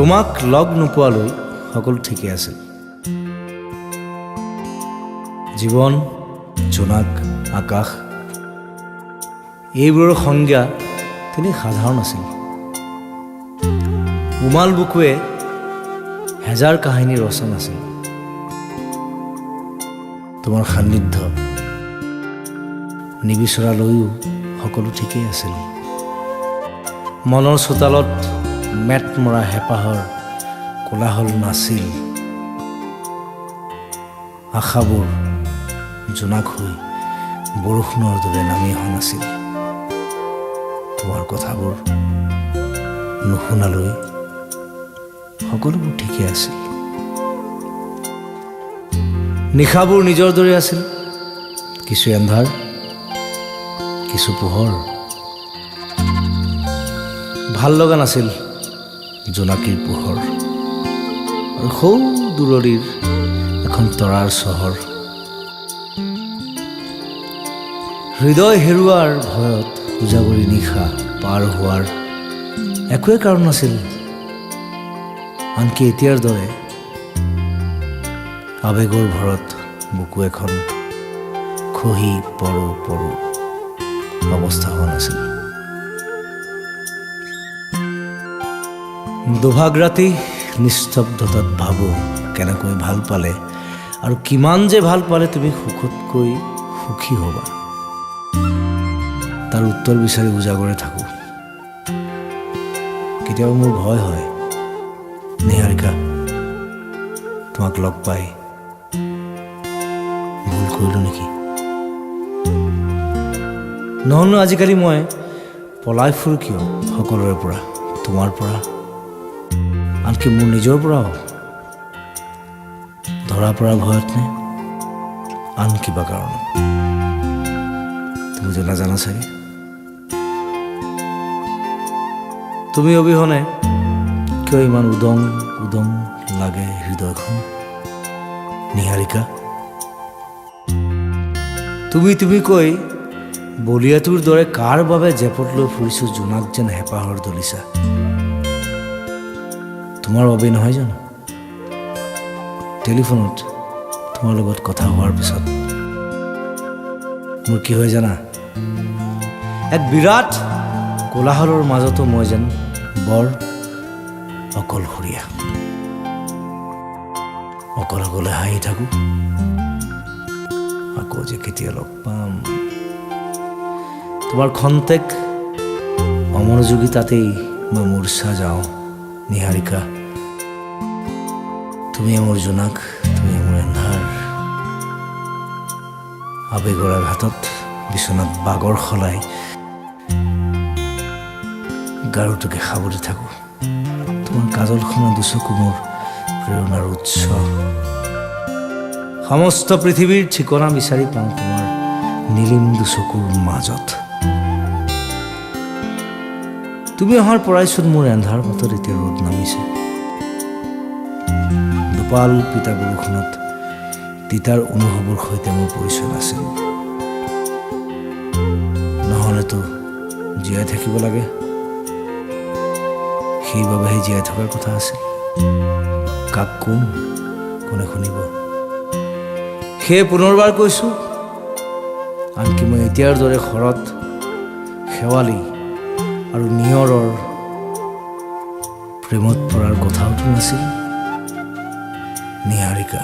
তোমাক লগ নোপোৱালৈ সকলো ঠিকে আছিল। জীৱন, জোনাক, আকাশ এইবোৰৰ সংজ্ঞা তেনেই সাধাৰণ আছিল। উমাল বুকুৱে হেজাৰ কাহিনী ৰচনা নাছিল। তোমাৰ সান্নিধ্য নিবিচৰালৈও সকলো ঠিকেই আছিল। মনৰ চোতালত মেট মৰা হেঁপাহৰ কোলাহল নাছিল। আশাবোৰ জোনাক হৈ বৰষুণৰ দৰে নামি অহা নাছিল। তোমাৰ কথাবোৰ নুশুনালৈ সকলোবোৰ ঠিকে আছিল। নিশাবোৰ নিজৰ দৰে আছিল, কিছু এন্ধাৰ, কিছু পোহৰ। ভাল লগা নাছিল জোনাকীৰ পোহৰ আৰু সৌ দূৰণিৰ এখন তৰাৰ চহৰ। হৃদয় হেৰুৱাৰ ভয়ত উজাগৰী নিশা পাৰ হোৱাৰ একোৱে কাৰণ নাছিল। আনকি এতিয়াৰ দৰে আৱেগৰ ভৰত বুকু এখন খহি পৰো পৰো অৱস্থা হোৱা নাছিল। দুভাগ ৰাতি নিস্তব্ধতাত ভাবোঁ কেনেকৈ ভাল পালে আৰু কিমান যে ভাল পালে তুমি সুখতকৈ সুখী হ'বা, তাৰ উত্তৰ বিচাৰি উজাগৰে থাকোঁ। কেতিয়াবা মোৰ ভয় হয়, নিহাৰিকা, তোমাক লগ পাই ভুল কৰিলোঁ নেকি? নহ'লেনো আজিকালি মই পলাই ফুৰোঁ কিয় সকলোৰে পৰা, তোমাৰ পৰা, আনকি মোৰ নিজৰ পৰাও? ধৰা পৰাৰ ভয়ত নে আন কিবা কাৰণত? তুমিতো নাজানা চাগে। তুমি অবিহনে কিয় ইমান উদং উদং লাগে হৃদয়খন নিহাৰিকা? তুমি তুমি কৈ বলিয়াটোৰ দৰে কাৰ বাবে জেপত লৈ ফুৰিছোঁ জোনাক যেন হেঁপাহৰ দলিচা? তোমাৰ বাবেই নহয় জানো? টেলিফোনত তোমাৰ লগত কথা হোৱাৰ পিছত মোৰ কি হয় জানা? এক বিৰাট কোলাহলৰ মাজতো মই যেন বৰ অকলশৰীয়া। অকলে অকলে হাঁহি থাকোঁ, আকৌ যে কেতিয়া লগ পাম। তোমাৰ খন্তেক অমনোযোগিতাতেই মই মূৰ্ছা যাওঁ নিহাৰিকা। তুমি মোৰ জোনাক, তুমি মোৰ এন্ধাৰ। আৱেগৰ আঘাতত বিচনাত বাগৰ সলাই গাৰুটোকে সাৱটি থাকোঁ। তোমাৰ কাজলখনৰ দুচকু মোৰ প্ৰেৰণাৰ উৎস। সমস্ত পৃথিৱীৰ ঠিকনা বিচাৰি পাওঁ তোমাৰ নীলিম দুচকুৰ মাজত। তুমি অহাৰ পৰাইচোন মোৰ এন্ধাৰ বাটত এতিয়া ৰ'দ নামিছে। দোপাল পিতা বৰষুণত তিতাৰ অনুভৱৰ সৈতে মোৰ পৰিচয় নাছিল। নহ'লেতো জীয়াই থাকিব লাগে, সেইবাবেহে জীয়াই থকাৰ কথা আছিল। কাক কোন কোনে শুনিব? সেয়ে পুনৰবাৰ কৈছোঁ, আনকি মই এতিয়াৰ দৰে শৰৎ, শেৱালি আৰু নিয়ৰৰ প্ৰেমত পৰাৰ কথাওতো নাছিল নিহাৰিকা।